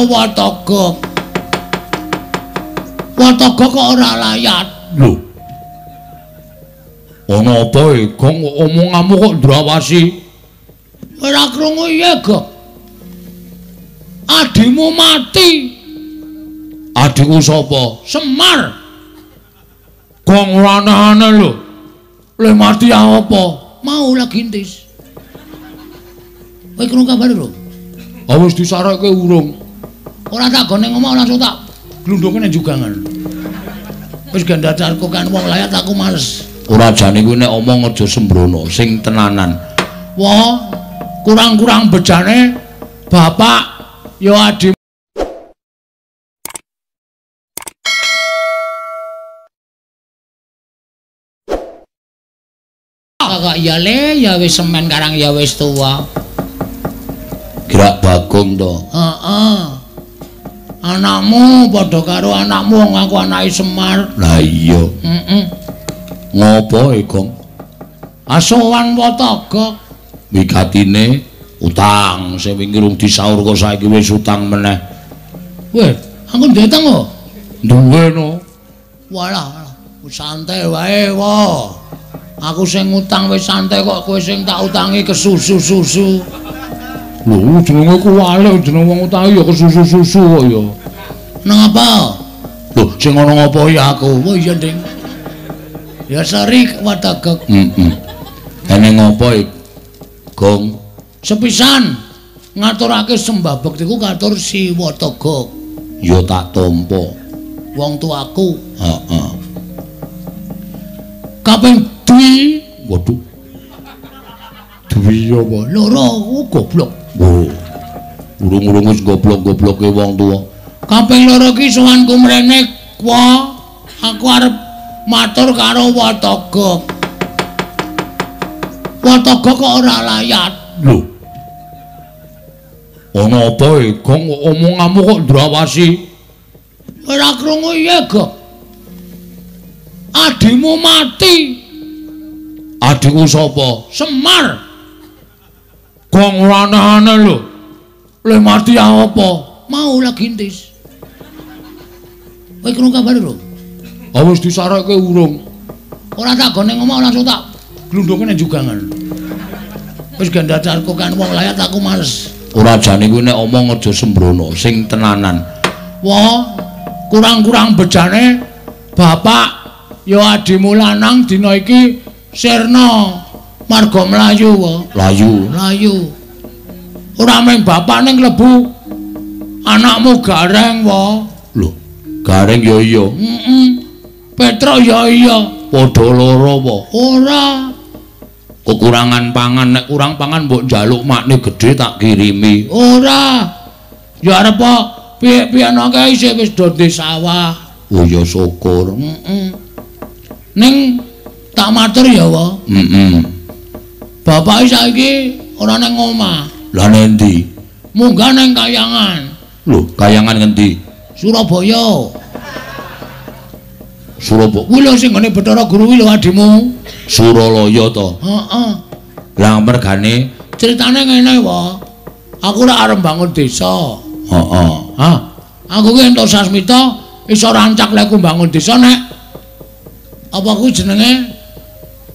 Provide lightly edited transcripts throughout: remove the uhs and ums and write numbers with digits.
karo Wataga. Wataga kok ora layat. Lho. Ana apa e, Gong? Omonganmu kok ndrawasi? Ora krungu iya, Gong. Adimu mati. Adikku sapa? Semar. Gong ora aneh-aneh lho. Le mati apa? Mau lagi intis. Kowe krungu kabar lho? Ah wis disarekke urung. Ora tak gone ngomong langsung tak glundhunge nang jugangan. Wis gandacarku kan wong layat aku males. Ora jane kuwi nek omong aja sembrono, sing tenanan. Wah, kurang-kurang bejane bapak ya adi kok ya le ya wis semen karang ya wis tuwa. Gerak Bagong to. Heeh. Anakmu padha karo anakmu wong aku anake Semar. Lah iya. Heeh. Ngopo e, Gong? Asowan Wataga. Wigatine utang sing wingi rung disaur kok saiki wis utang meneh. Weh, aku duwe utang kok. Duwe no. Walah, santai wae, wo. Aku sing ngutang wis santai kok kowe sing tak utangi kesusu-susu. Lho, jenenge kuwalik jeneng wong utangi ya kesusu-susu kok ya. Nang apa? Lho, sing ana ngopo ya aku? Oh iya, Ding. Ya sori Wataga. Heeh. Ene ngopo e, Gong? Sepisan ngaturake sembah bektiku katur si Wataga. Ya tak tampa. Wong tuaku. Heeh. Kaping dwi, waduh. Dwi apa? Loro, goblok. Oh. Urung-urung wis goblok-gobloke wong tuwa. Kaping loro ki sowanku mrene, wa aku arep matur karo Wataga. Wataga kok ora layat. Lho. Ana apa e, Gong? Omonganmu kok ndrawasi? Ora krungu iya, Gong. Adimu mati. Adikku sapa? Semar. Gong ora aneh-aneh lho. Le mati apa? Mau lagi intis. Kowe krungu kabar lho? Ah wis disarekke urung. Ora tak gone ngomong langsung tak glundhunge nang jugangan. Wis gandacarku kan wong layat aku males. Ora jane kuwi nek omong aja sembrono, sing tenanan. Wah, kurang-kurang bejane bapak ya adimu lanang dina iki sirna marga mlayu wa. Layu. Layu. Ora mung bapak ning klebu anakmu Gareng wa. Lho, Gareng ya iya. Heeh. Petruk ya iya. Padha loro apa? Ora. Kekurangan pangan, nek kurang pangan mbok njaluk makne gedhe tak kirimi. Ora. Ya arep piye-piye kae isih wis do ndek sawah. Oh ya syukur. Heeh. Ning tak matur ya, wa. Heeh. Bapak saiki ora nang omah. Lah nendi? Munggah nang Kayangan. Lho, Kayangan ngendi? Surabaya. Surabaya. Kuwi lho sing nggone Bathara Guru kuwi lho adimu. Suralaya to? Heeh. Lah mergane critane ngene, wa. Aku ora arep bangun desa. Heeh. Ha. Aku ki entuk sasmita iso rancak lek ku bangun desa nek apa kuwi jenenge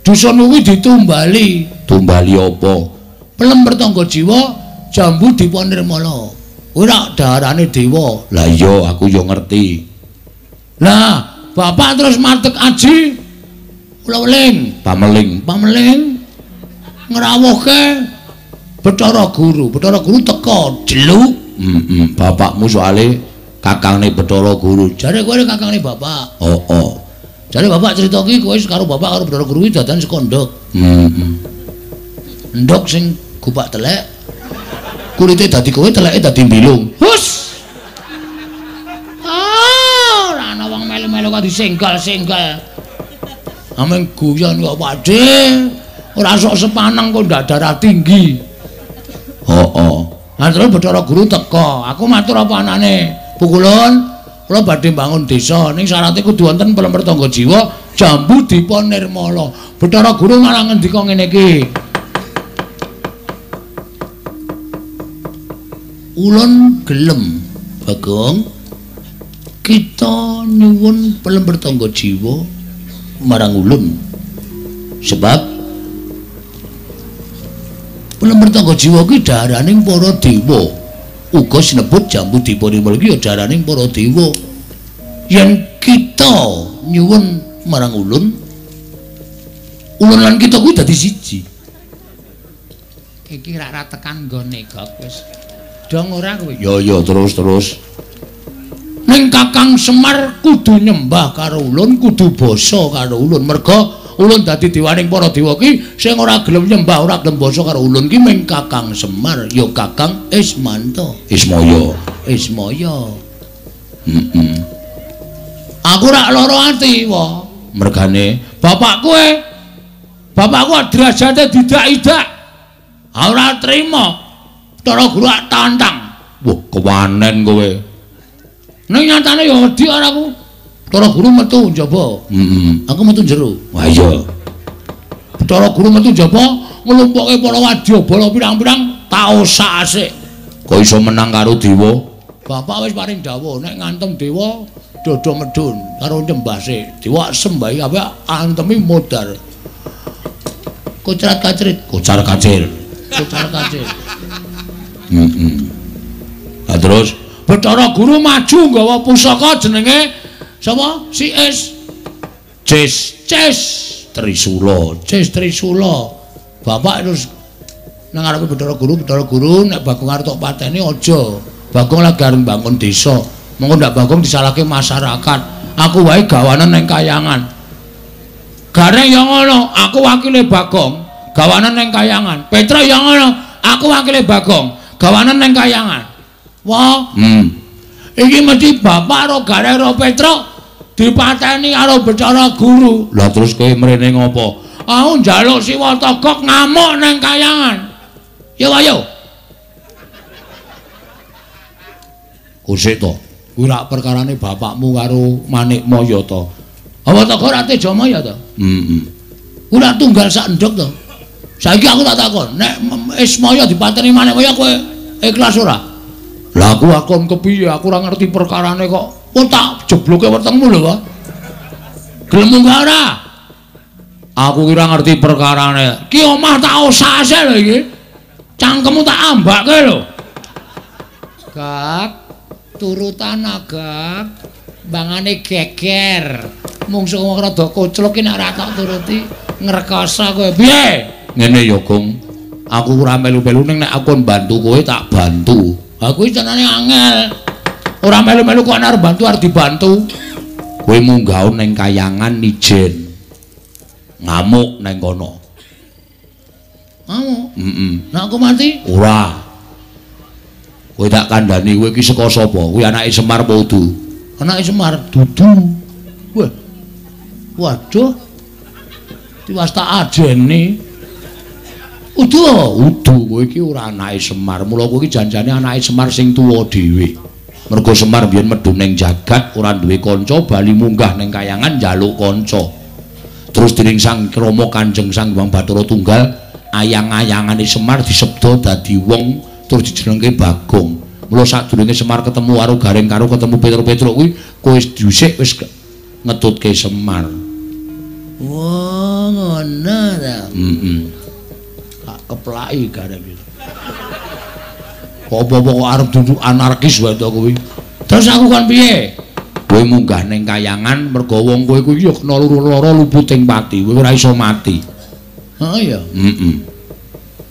dusun kuwi ditumbali. Tumbali apa? Pelem pertangga jiwa jambu dipa nirmala. Kuwi rak daharane dewa. Lah iya aku yo ngerti. Lah bapak terus matek aji ula-weling, pameling, pameling ngrawuhke Bathara Guru. Bathara Guru teka jeluk. Heeh, bapakmu soale kakangne Bathara Guru. Jare kowe kakangne bapak. Heeh. Jare bapak cerita ki kowe karo bapak karo Bathara Guru ki dadan saka ndhok. Heeh. Ndhok sing gupak telek. Kulite dadi kowe, teleke dadi mbilung. Hus. Ah, ora ana wong melu-melu kok disenggal-senggal. Ameng guyon kok Pakde. Ora sok sepaneng kok ndak darah tinggi. Heeh. Lah terus Bathara Guru teka. Aku matur apa anane? Pukulun, kula badhe mbangun desa ning syarate kudu wonten pelem pertangga jiwa jambu dipa nirmala. Bathara Guru malah ngendika ngene iki. Ulun gelem. Bagong, kita nyuwun pelemper tangga jiwa marang ulun. Sebab pelemper tangga jiwa kuwi daharaning para dewa. Uga sinebut jambu dipa nirmala iki ya daharaning para dewa. Yen kita nyuwun marang ulun, ulun lan kita kuwi dadi siji. Iki rak ra tekan nggone gok wis. Dong ora kowe? Ya ya terus. Ning Kakang Semar kudu nyembah karo ulun, kudu basa karo ulun. Merga ulun dadi dewaning para dewa ki sing ora gelem nyembah, ora gelem basa karo ulun ki ming Kakang Semar, ya Kakang Ismanto. Ismaya. Ismaya. Heeh. Aku rak lara ati, wa. Mergane bapakku bapakku derajate didak-idak. Ora trima. Bathara Guru ak tantang. Wah, kewanen kowe. Ning nyatane ya wedi ora aku. Bathara Guru metu njaba. Heeh. Aku metu jero. Wah iya. Bathara Guru metu njaba nglumpukke para wadyabala pirang-pirang tak osak-asik. Kok iso menang karo dewa? Bapak wis paring dawuh nek ngantem dewa dodo medun karo nyembah sik. Dewa sembahi kabeh antemi modar. Kocat kacrit, kocar kacir. Kocar kacir. Heeh. Lah terus Bathara Guru maju nggawa pusaka jenenge sapa? Si Es. Ces, Ces Trisula, Ces Trisula. Bapak terus nang ngarepe Bathara Guru, Bathara Guru nek Bagong arep tok pateni aja. Bagong lagi arep mbangun desa. Mengko ndak Bagong disalahke masyarakat. Aku wae gawanen ning kayangan. Gareng ya ngono, aku wakile Bagong, gawanen ning kayangan. Petra ya ngono, aku wakile Bagong, gawanen ning kayangan. Wah, Iki mesti bapak karo Gareng karo Petra dipateni karo Bathara Guru. Lah terus kowe mrene ngopo? Aku njaluk Siwa Togok ngamuk ning kayangan. Yo ayo. Kusik to. Kuwi rak perkarane bapakmu karo Manikmaya to. Apa Togok ora Tejamaya to? Heeh. Kuwi rak tunggal sak endhog to. Saiki aku tak takon, nek Ismaya dipateni Manikmaya kowe ikhlas ora? Lah aku akon kepiye? Aku ora ngerti perkarane kok. Oh tak jebloke wetengmu lho, Pak. Gelem munggah ora? Aku kira ngerti perkarane. Ki omah tak osase lho iki. Cangkemmu tak ambake lho. Gak turutan agak bangane geger. Mungsuh wong rada koclok ki nek ora tak turuti ngrekoso kowe. Piye? Ngene ya, Gong. Aku ora melu-melu ning nek aku mbantu kowe tak bantu. Aku iki tenane angel. Ora melu-melu kok arep bantu arep dibantu. Kowe munggah ning kayangan ijen. Ngamuk ning kono. Ngamuk? Heeh. Nek aku mati? Ora. Kowe tak kandhani kowe iki saka sapa? Kuwi anake Semar apa udu? Anake Semar dudu. Wah. Waduh. Tiwas tak ajeni. Udu, udu kowe iki ora anake Semar. Mula kowe iki janjane anake Semar sing tuwa dhewe. Mergo Semar biyen medhun ning jagat ora duwe kanca, bali munggah ning kayangan njaluk kanca. Terus dening Sang Rama Kanjeng Sang Hyang Bathara Tunggal, ayang-ayangane Semar disebda dadi wong terus dijenengke Bagong. Mula sadurunge Semar ketemu karo Gareng karo ketemu Petro-Petro kuwi, kowe dhisik wis ngetutke Semar. Wah, ngono ta. Heeh. Tak keplaki Gareng iki. Apa-apa kok arep duduk anarkis wae to kuwi. Terus aku kon piye? Kowe munggah ning kayangan mergo wong kowe kuwi ya kena loro-loro luputing pati, kowe ora iso mati. Heeh ya. Heeh.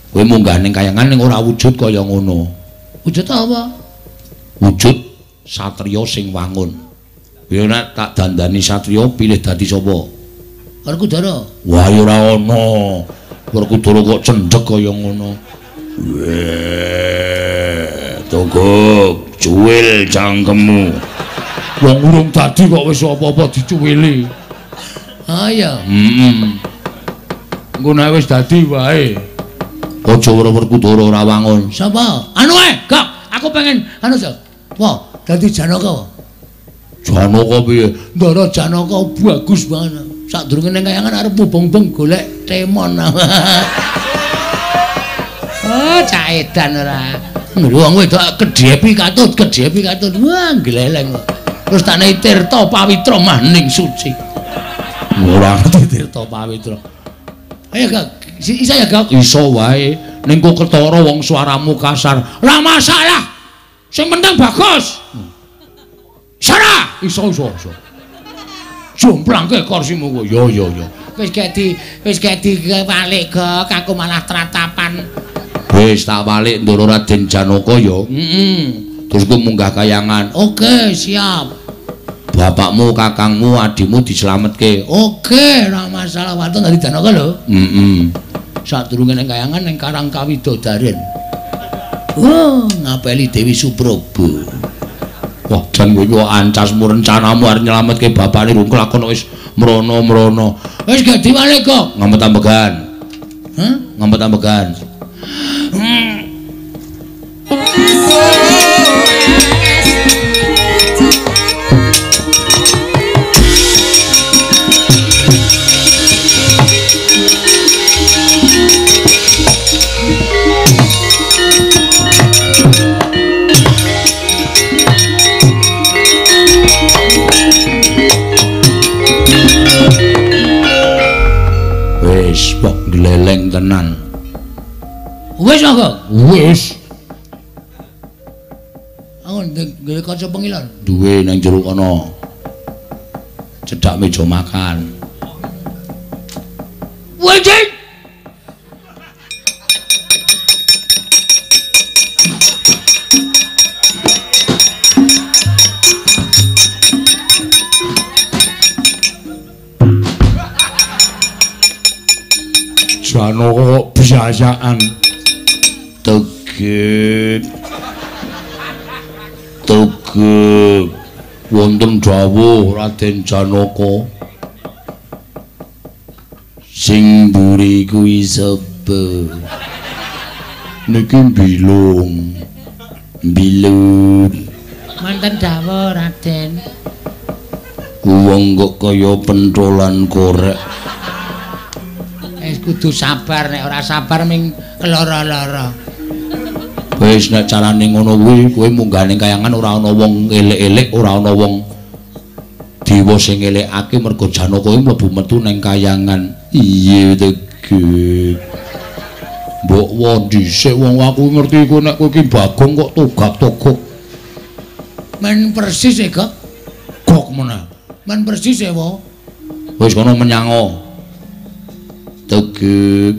Kowe munggah ning kayangan ning ora wujud kaya ngono. Wujud apa? Wujud satriya sing wangun. Kowe nek tak dandani satriya pilih dadi sapa? Werkudara. Wah ya ora ana. Werkudara kok cendhek kaya ngono. Weh, Togok, cuwil cangkemmu. Wong urung dadi kok wis apa-apa dicuwili. Ha iya. Heeh. Engko nek wis dadi wae. Aja Werkudara ora wangun. Sapa? Anu ae, Gok. Aku pengen anu to. Wah, dadi Janaka. Janaka piye? Ndara Janaka bagus banget. Sadurunge ning kayangan arep mubeng-mubeng golek temon. Oh, cak edan ora. Wong wedok kedhepi katut, kedhepi katut. Wah, gleleng. Terus tak nei tirta pawitra maning suci. Ora ngerti tirta pawitra. Ayo, Gak. Iso ya, Gak? Iso wae. Ning kok ketara wong suaramu kasar. Ora masalah. Sing penting bagus. Sara, iso iso iso. Jomplangke kursimu kowe. Yo yo yo. Wis gek di walik, Gok. Aku malah tratapan. Wis tak walik Ndoro Raden Janaka ya. Heeh. Terus ku munggah kayangan. Oke, siap. Bapakmu, kakangmu, adimu dislametke. Oke, ora masalah. Waton dari Janaka lho. Heeh. Sadurunge ning kayangan ning Karang Kawidodaren. Oh, ngapeli Dewi Suprobo. Wah, jan kowe iki ancasmu rencanamu arep nyelametke bapakne rung kelakon wis mrono-mrono. Wis gak diwalik kok. Ngempet-ambegan. Hah? Ngempet-ambegan. Wis, kok gleleng tenan. Wis kok. Wis. Aku duwe kaca pengilon. Duwe nang jero kono. Cedhak meja makan. Wis. Janaka kok biasaan. Tegek. Tegek. Wonten dawuh Raden Janaka. Sing mburi kuwi sapa? Niki mbilung. Mbilung. Wonten dawuh Raden. Wong kok kaya pentolan korek. Wis kudu sabar, nek ora sabar ming keloro-loro. Wis nek carane ngono kuwi, kowe munggah ning kayangan ora ana wong elek-elek, ora ana wong dewa sing ngelekake mergo Janaka kuwi mlebu metu ning kayangan. Iya tegek. Mbok wo dhisik wong aku ngerti kowe nek kowe iki Bagong kok togak-togok. Men persis e, Gok. Gok meneh. Men persis e, wo. Wis kono menyango. Tegek.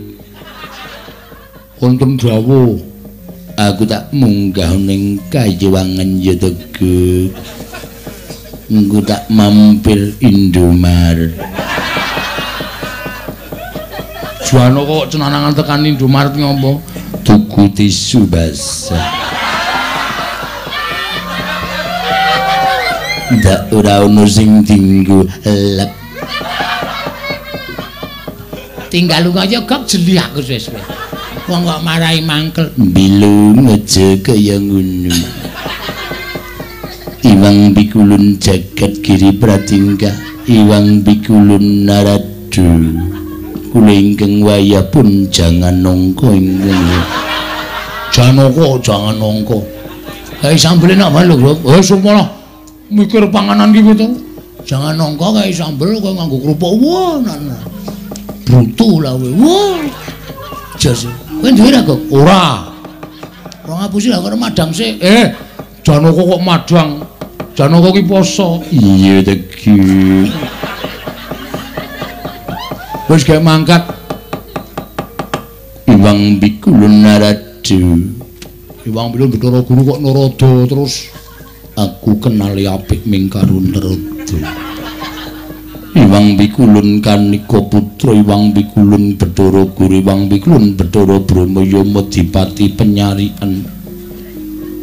Wonten dawuh. Aku tak munggah ning Kayewangan ya tegek. Engko tak mampir Indomaret. Janaka kok cenanangan tekan Indomaret ngopo? Tuku tisu basah. Ndak ora ono sing dinggo lep. Tinggal lunga ya gak jeli aku suwe-suwe. Wong kok marai mangkel. Bilung aja kaya ngono. Iwang pikulun jagat giri pratingkah, iwang pikulun naradu. Kula ingkang wayah pun jangan nongko ingkang. Janaka jangan nongko. Kae sambel enak banget lho, Bro. Eh sumpah mikir panganan ki to. Jangan nongko kae sambel kowe nganggo kerupuk. Wah, nah. Brutu lah kowe. Wah. Jos. Kowe duwe ra, Gok? Ora. Ora ngapusi lah karo madang sik. Eh, Janaka kok madang. Janaka ki poso. Iya tegi. Wis gek mangkat. Iwang pikulun naradu. Iwang pikulun Bathara Guru kok narada terus aku kenali apik ming karo narada. Iwang pikulun kanika putra Iwang pikulun Bathara Guru Iwang pikulun Bathara Brahma Yama Dipati penyarian.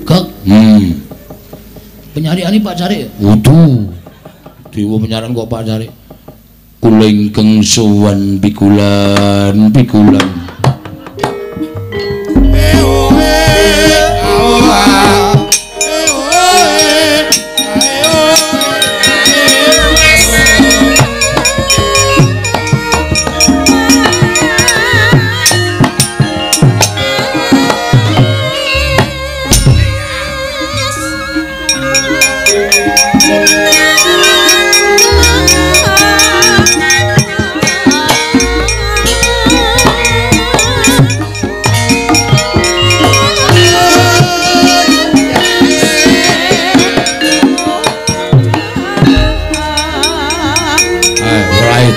Gok. Penyarian iki Pak Carik. Wudu. Dewa penyarian kok Pak Carik. Kula ingkang sowan pikulan pikulan.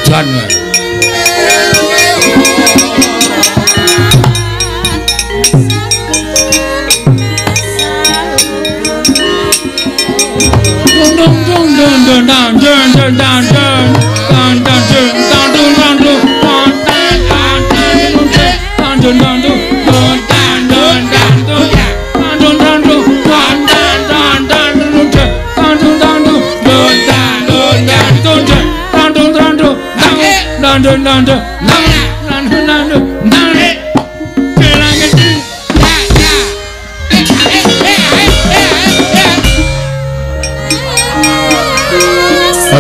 Edan.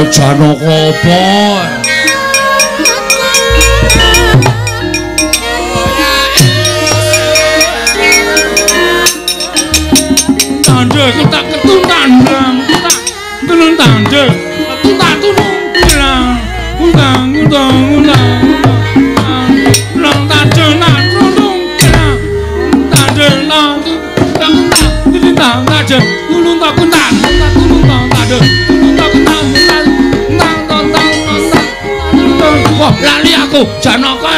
Janaka apa? Tandha ketak ketun tandang ketak ketun tandha ketun tandung undang undang undang undang tandha nang tandha nang tandha tandha ulun tak kuntan ulun tak tandha wah, lali aku Janaka.